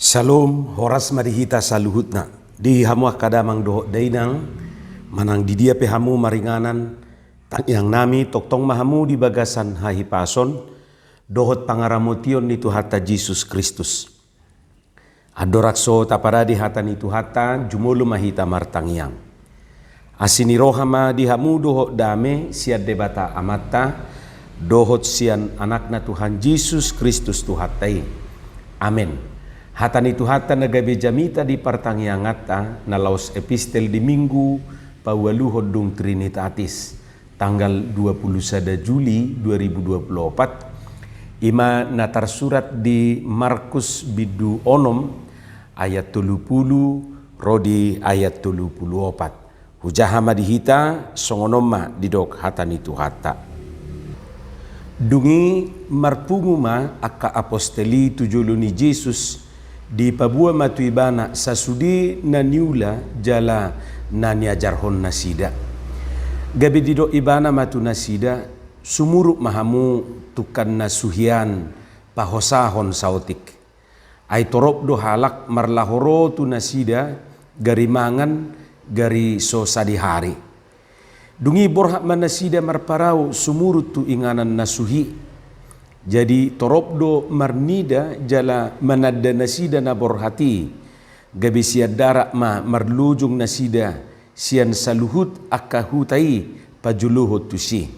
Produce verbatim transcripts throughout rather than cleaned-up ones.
Syalom, horas ma di hita saluhutna. Di hamu angka damang dohot dainang, manang di dia pe hamu maringanan, tangiang nami tongtong ma hamu di bagasan hahipason dohot pangaramotion ni Tuhanta Jesus Kristus. Andorang so taparade hata ni Tuhanta, jumolo ma hita martangiang. Asi ni roha ma di hamu dohot dame sian Debata Amanta, dohot sian Anakna Tuhan Jesus Kristus Tuhanta i. Amen. Hata ni Tuhanta na gabe jamita di partangianganta, na laos epistel di Minggu paualuhon dung Trinitatis, tanggal dua puluh sada Juli dua ribu dua puluh opat, ima na tarsurat di Markus bindu onom ayat tolu pulu ro di ayat tolu pulu opat. Hujaha ma di hita, songon on ma didok hata ni Tuhanta. Dung i marpungu ma angka apostel i tu jolo ni Jesus, dipaboa ma tu ibana sasude na niula jala na niajarhon nasida. Gabe didok ibana ma tu nasida, sumurut ma hamu tungkan na suhi an pahosahon saotik. Ai torop do halak marlaho ro tu nasida, gari mangan, gari so sadihari. Dung i borhat ma nasida marparau sumurut tu inganan na suhi. Jadi torop do marnida jala mananda nasida na borhat i, gabe sian darat ma marlojong nasida sian saluhut angka huta i pajolohon tusi.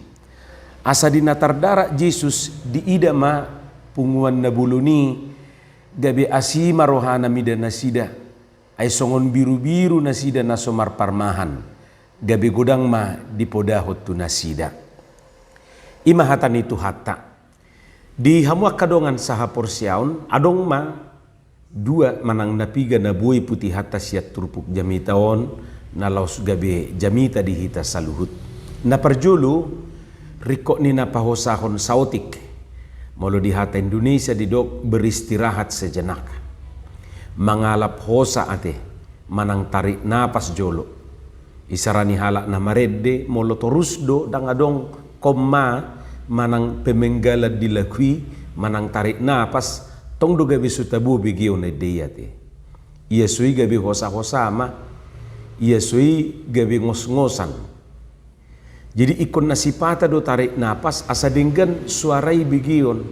Asa di na tardarat Jesus diida ma punguan na bolon i, gabe asi ma rohana mida nasida, ai songon birubiru nasida na so marparmahan, gabe godang ma dipodahon tu nasida. Ima hata ni Tuhanta. Di hamu angka dongan sahaporseaon, adong ma dua manang na piga na boi putihanta sian turpuk jamita on, na laos gabe jamita di hita saluhut. Na parjolo, ringkot ni na pahosahon saotik. Molo di hata Indonesia didok beristirahat sejenak. Mangalap hosa ate, manang tarik napas jolo. Isarani halak na marende, molo torus do ndang adong komma manang pemenggalan di lagu i, manang tarik napas, tong do gabe so tabo begeon ende i ate. Ia so i gabe hosa-hosa ma, ia so i gabe ngos-ngosan. Jadi ingkon na sipata do tarik napas asa denggan suara i begeon.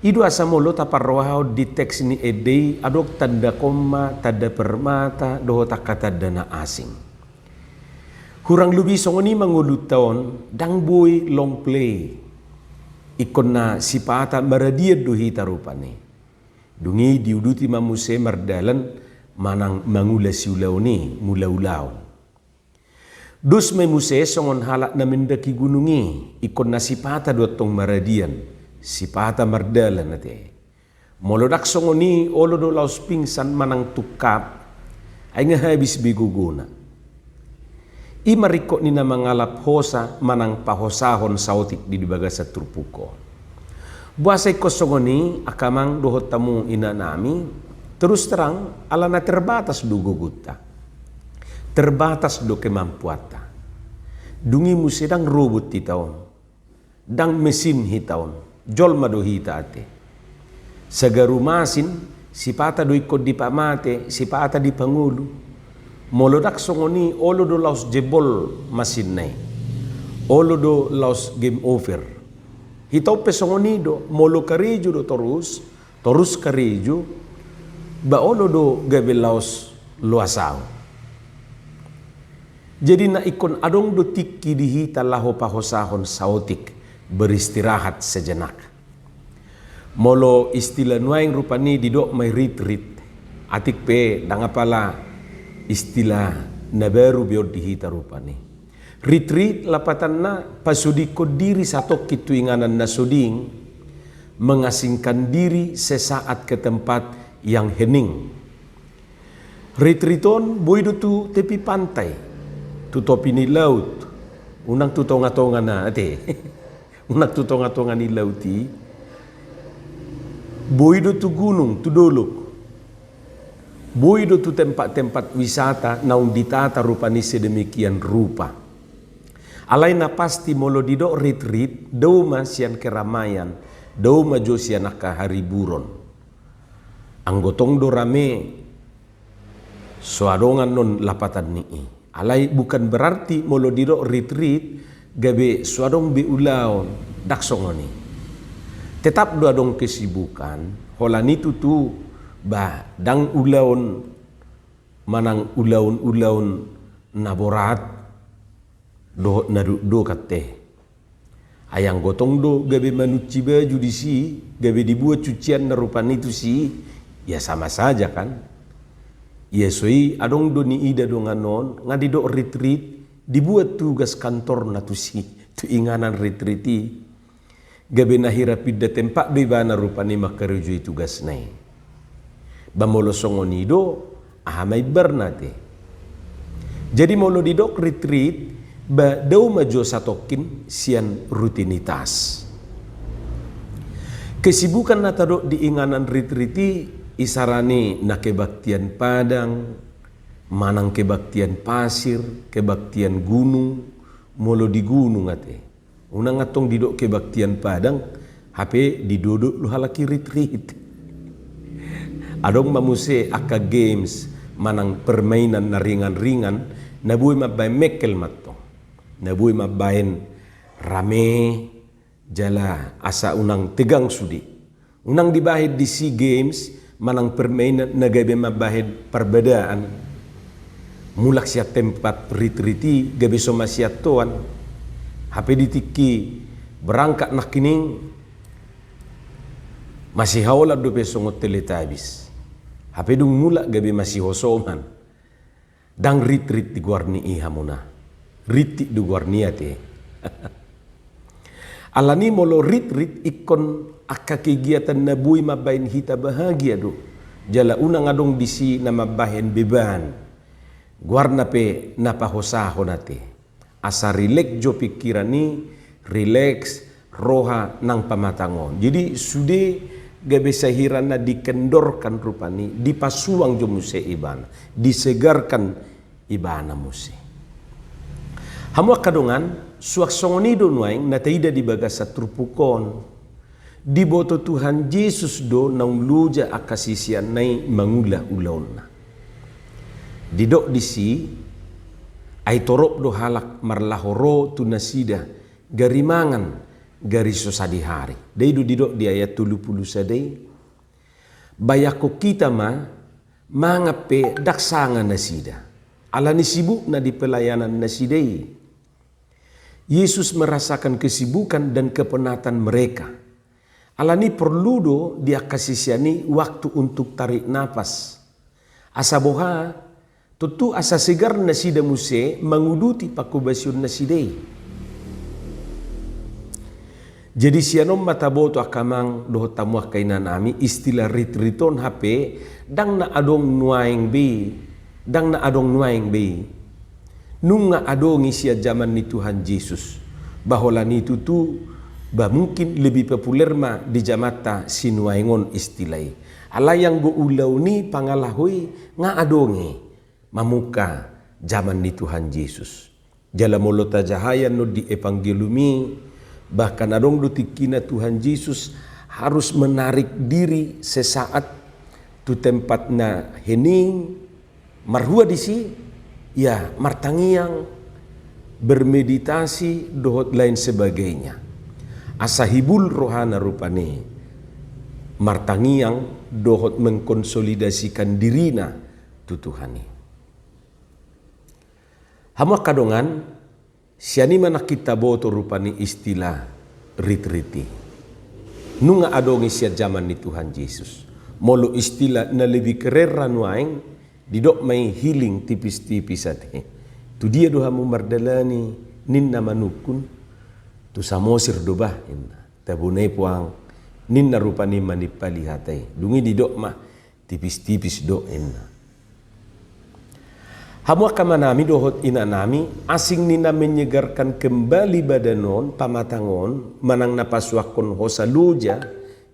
I do asa molo taparrohahon di teks ni ende i adong tanda komma, tanda permata, dohot angka tanda na asing. Hurang lobi songon i ma ngolunta on, ndang boi long play. Ingkon na sipata maradian do hita rupani. Dung i diuduti ma muse mardalan manang mangula siulaon i, mulaulaon. Dos ma i muse songon halak na mendaki gunung i, ingkon na sipata do antong maradian, sipata mardalan ate. Molo ndang songon i olo do laos pingsan manang tungkap, ai nga habis be gogona. I ma ringkot ni na mangalap hosa manang pahosahon saotik di, di bagasan turpuk on. Boasa ingkon songon i, angka amang dohot hamu inanami, terus terang, alana terbatas do gogonta. Terbatas do kemampuanta. Dung i muse ndang robot hita on. Ndang mesin hita on. Jolma do hita ate. Sagaru masin, sipata do ingkon dipamate, sipata dipangolu. Molo ndang songon i, olo do laos jebol masinna i. Olo do laos game over. Hita on pe songon i do, molo karejo do torus, torus karejo, ba olo do gabe laos loas au. Jadi na ingkon adong do tingki di hita laho pahosahon saotik, beristirahat sejenak. Molo istilah nuaeng rupani didok ma i retreat, atik pe ndang apala istilah na baru be on di hita rupani. Retreat lapatanna pasodingkon diri satongkin tu inganan na soding, mengasingkan diri sesaat ke tempat yang hening. Retreat on boi do tu tepi pantai, tu topi ni laut, unang tu tongatonga na ate, unang tu tongatonga ni laut i, boi do tu gunung, tu dolok. Boi do tu tempat-tempat wisata naung ditata rupani sedemikian rupa. Alai na pasti molo didok retreat, dao ma sian keramaian, dao ma jo sian angka hariburon. Anggo tong do rame, so adong annon lapatan ni i. Alai bukan berarti molo didok ritrit gabe so adong be ulaon, ndang songon i. Tetap do adong kesibukan, holan i tutu, ba ndang ulaon manang ulaon-ulaon na borat dohot na dokdok ate. Ai anggo tong do gabe manunci baju disi, gabe dibuat cucian na rupani tusi, ya sama saja kan. Ia so i adong do niida dongan on nga didok ritrit, dibuat tugas kantorna tusi, tu inganan ritrit i. Gabe na hira pinda tempat do ibana rupani mangkarejoi tugasna i. Ba molo songon i do, aha ma imbarna ate? Jadi molo didok ritrit, ba dao ma jo satongkin sian rutinitas. Kesibukan na tadok di inganan ritrit i, isarana na kebaktian padang, manang kebaktian pasir, kebaktian gunung, molo di gunung ate. Unang antong didok kebaktian padang, hape didodok do halak i ritrit. Adong ma muse angka games manang permainan na ringan-ringan, na boi mambahen mengkel mantong. Na boi mambahen rame, jala asa unang tegang sude. Unang dibahen di sea games manang permainan na gabe mambahen parbadaan. Mulak sian tempat ritrit i gabe so masiantoan. Hape di tingki berangkat nangkining masihaolan dope songon Teletubbies. Hape dung mulak gabe masihosoman. Ndang ritrit di goar ni i hamuna. Ritrit do goar ni i ate. Alani molo ritrit ingkon angka kegiatan na boi mambahen hita bahagia do. Jala unang adong disi na mambahen beban. Goarna pe na pahosahon ate. Asa rileks jo pingkiran i, rileks roha nang pamatang on. Jadi sude gabe sahira na dikendorkan rupani, dipasuang jo muse ibana, disegarkan ibana muse. Hamu angka dongan, suang songon i do nuaeng na taida di bagasan turpuk on. Diboto Tuhan Jesus do naung loja angka siseanna i mangula ulaonna. Didok disi, ai torop do halak marlaho ro tu nasida, gari mangan, gari so sadihari. Dai do didok di ayat tolu pulu sada i. Bayangkon hita ma, mangan pe ndang sanga nasida. Alani sibukna di pelayanan nasida i. Yesus merasakan kesibukan dan kepenatan mereka. Alani porlu do di angka sisean i waktu untuk tarik napas. Asa boha, tontu asa segar nasida muse manguduti panghobasion nasida i. Jadi sian on ma taboto angka amang dohot hamu angka inanami, istilah ritrit on hape ndang na adong nuaeng be, ndang na adong nuaeng be. Nunga adong i sian jaman ni Tuhan Jesus. Ba holan i tutu, ba mungkin lebih populer ma di jamanta sinuaeng on istilah i. Alai anggo ulaon i, pangalaho i nga adong i mamungka jaman ni Tuhan Jesus. Jala molo tajaha i annon di Evangelium i, bahkan adong do tingkina Tuhan Jesus harus menarik diri sesaat tu tempat na hening, marhua disi, ya, martangiang, bermeditasi, dohot lain sebagainya. Asa hibul rohana rupani martangiang dohot mengkonsolidasikan dirina tu Tuhan i. Hamu angka dongan, sian i ma nangkin taboto rupani istilah ritrit i. Nunga adong i sian jaman ni Tuhan Jesus. Molo istilah na lebih keren ra nuaeng, didok ma i healing tipis-tipis ate. Tu dia do hamu mardalani, ninna manungkun, tu Samosir do bah, ninna. Tabo nai puang, ninna rupani manimpali hata i. Dung i didok ma, tipis-tipis do, ninna. Hamu angka amanami dohot inanami, asing ni na menyegarkan kembali badan on, pamatang on, manang na pasuangkon hosa loja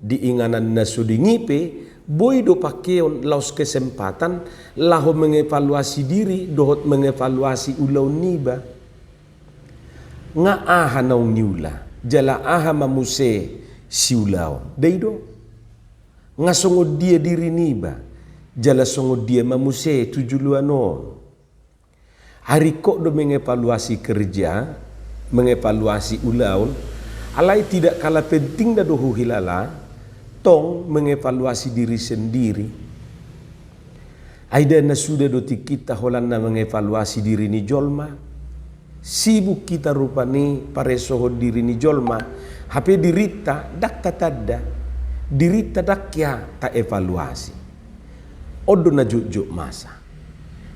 di inganan na so denggan i pe, boi do pakeon laos kesempatan laho mengevaluasi diri dohot mengevaluasi ulaon niba. Nga aha naung niula, jala aha ma muse siulaon. Dai do. Nga songon dia diri niba, jala songon dia ma muse tu joloan on. Ai ringkot do mengevaluasi kerja, mengevaluasi ulaon, alai tidak kalah pentingna do huhilala, tong mengevaluasi diri sendiri. Ai da na suda do tingkinta holan na mengevaluasi diri ni jolma. Sibuk hita rupani paresohon diri ni jolma, hape dirinta ndang tatanda, dirinta ndang hea taevaluasi. On do na jotjot masa.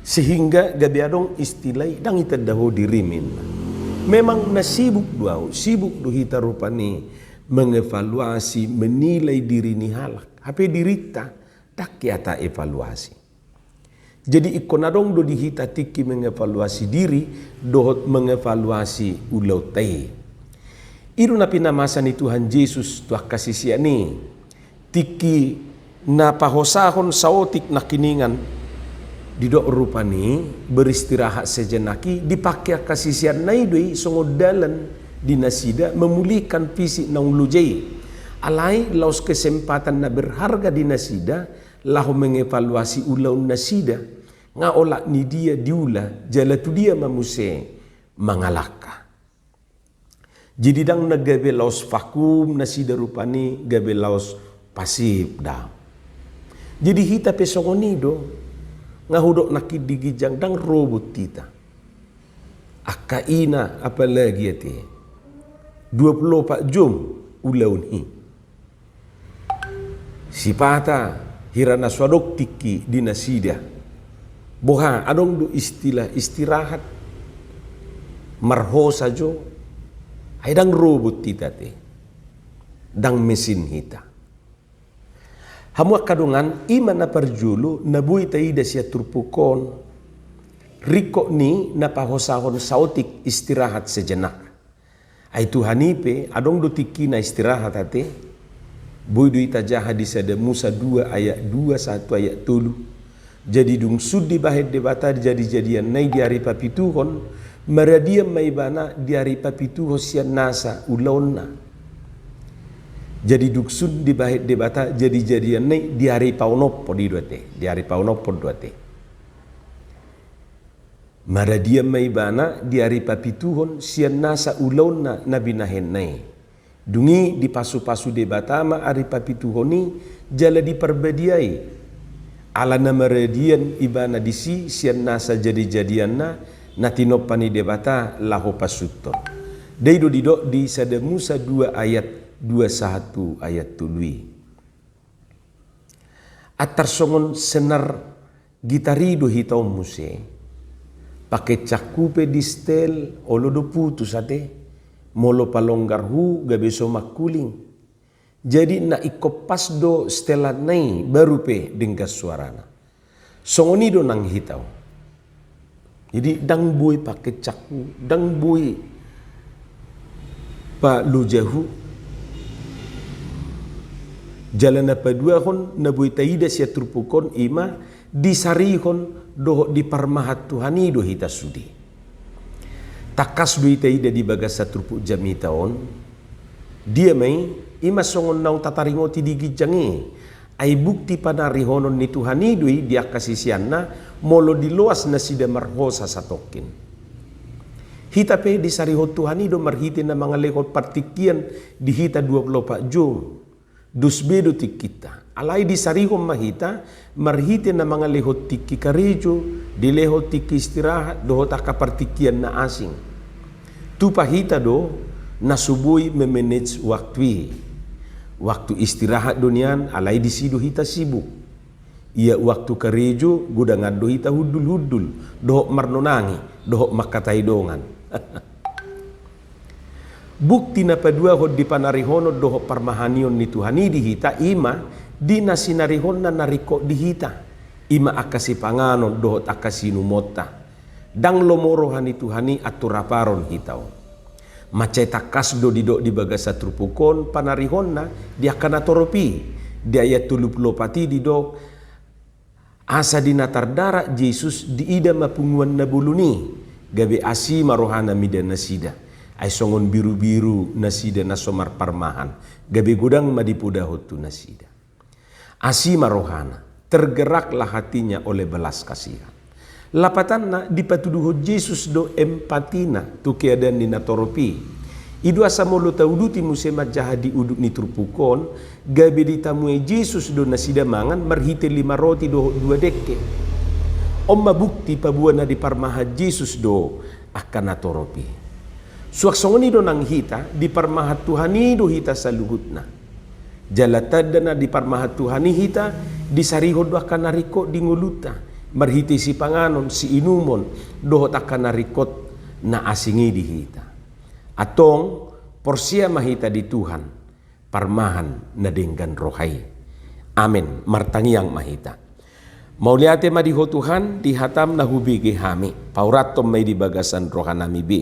Sehingga gabe adong istilah i, ndang itanda ho dirim, ninna. Memang na sibuk do ahu, sibuk do hita rupani mengevaluasi, menilai diri ni halak. Hape dirinta ndang hea taevaluasi. Jadi ingkon adong do di hita tingki mengevaluasi diri dohot mengevaluasi ulaonta i. I do na pinamasa ni Tuhan Jesus tu angka sisean i. Tingki na pahosahon saotik nangkiningan, didok rupani beristirahat sejenak i, dipangke angka siseanna i do i songon dalan di nasida memulihkan fisik naung loja i. Alai laos kesempatan na berharga di nasida laho mengevaluasi ulaonnasida, nga olat ni dia diula, jala tu dia ma muse mangalangka. Jadi ndang na gabe laos vakum nasida rupani, gabe laos pasif, ndang. Jadi hita pe songon i do, nga hudok nangkin di ginjang, ndang robot hita. Angka ina apalagi ate, dua pulu opat jom ulaon i. Sipata hira na so adong tingki di nasida. Boha, adong do istilah istirahat, marhosa jo. Ai ndang robot hita ate, ndang mesin hita. Hamu angka dongan, i ma na parjolo na boi taida sian turpuk on, ringkot ni na pahosahon saotik, istirahat sejenak. Ai Tuhan i pe adong do tingkina istirahat ate. Boi do i tajaha di Sada Musa dua ayat dua sahat tu ayat tolu. Jadi dung sun dibahen Debata jadijadianna i di ari papituhon, maradian ma ibana di ari papituhon sian nasa ulaonna. Jadi dung sun dibahen Debata jadijadianna i di ari paonomhon i do ate, di ari paonomhon do ate. Maradian ma ibana di ari papituhon sian nasa ulaonna na binahenna i. Dung i dipasupasu Debata ma ari papituhon i jala diparbadiai. Ala na maradian ibana disi sian nasa jadijadianna na tinompa ni Debata laho pasuthon. Dai do didok di Sada Musa dua ayat dua sahat tu ayat tolu i. Antar songon senar gitar i do hita on muse. Pakencanghu pe distel, olo do putus ate. Molo palonggarhu gabe so mangkuling. Jadi na ingkon pas do setelanna i baru pe denggan suarana. Songon i do nang hita on. Jadi ndang boi pakencanghu, ndang boi palojahu. Jala na paduahon na boi taida sian turpuk on i ma disarihon dohot diparmahan Tuhan i do hita sude. Tangkas do i taida di bagasan turpuk jamita on. Dia ma i, i ma songon naung tataringoti di ginjang i. Ai bukti panarihonon ni Tuhan i do i di angka siseanna, molo diloas nasida marhosa satongkin. Hita pe disarihon Tuhan i do marhite na mangalehon partingkian di hita dua pulu opat jom. Dos be do tingkinta. Alai disarihon ma hita marhite na mangalehon tingki karejo, dilehon tingki istirahat, dohot angka partingkian na asing. Tupa hita do na so boi memanage waktu i. Waktu istirahat do nian, alai disi do hita sibuk. Ia waktu karejo, godangan do hita hundul-hundul, dohot marnonangi, dohot mangkatai dongan. Bukti na paduahon di panarihonon dohot parmahanion ni Tuhan i di hita i ma di na sinarihonna na ringkot di hita. I ma angka sipanganon dohot angka siinumonta. Ndang lomo roha ni Tuhan i anturaparon hita on. Mansai tangkas do didok di bagasan turpuk on panarihonna di angka natorop i. Di ayat tolu pulu opat i didok, asa di na tardarat Jesus diida ma punguan na bolon i, gabe asi ma rohana mida nasida. Ai songon birubiru nasida na so marparmahan, gabe godang ma dipodahon tu nasida. Asi ma rohana, tergeraklah hatinya oleh belas kasihan. Lapatanna, dipatuduhon Jesus do empatina tu keadaan ni natorop i. I do asa molo tauduti muse manjaha di udut ni turpuk on, gabe ditamuai Jesus do nasida mangan marhite lima roti dohot dua dengke. On ma bukti paboa na diparmahan Jesus do angka natorop i. Suang songon i do nang hita, diparmahan Tuhan i do hita saluhutna. Jala tanda na diparmahan Tuhan i hita, disarihon do angka na ringkot di ngolunta, marhite sipanganon, siinumon, dohot angka na ringkot na asing i di hita. Antong, porsea ma hita di Tuhan, parmahan na denggan roha i. Amen. Martangiang ma hita. Mauliate ma di Ho Tuhan, di hataM na hubege hami, paurathon ma i di bagasan rohanami be,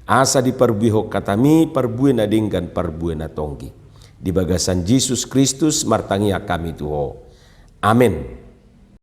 asa diparbuehon hataMi parbue na denggan, parbue na tonggi. Di bagasan Jesus Kristus martangiang hami tu Ho. Amen.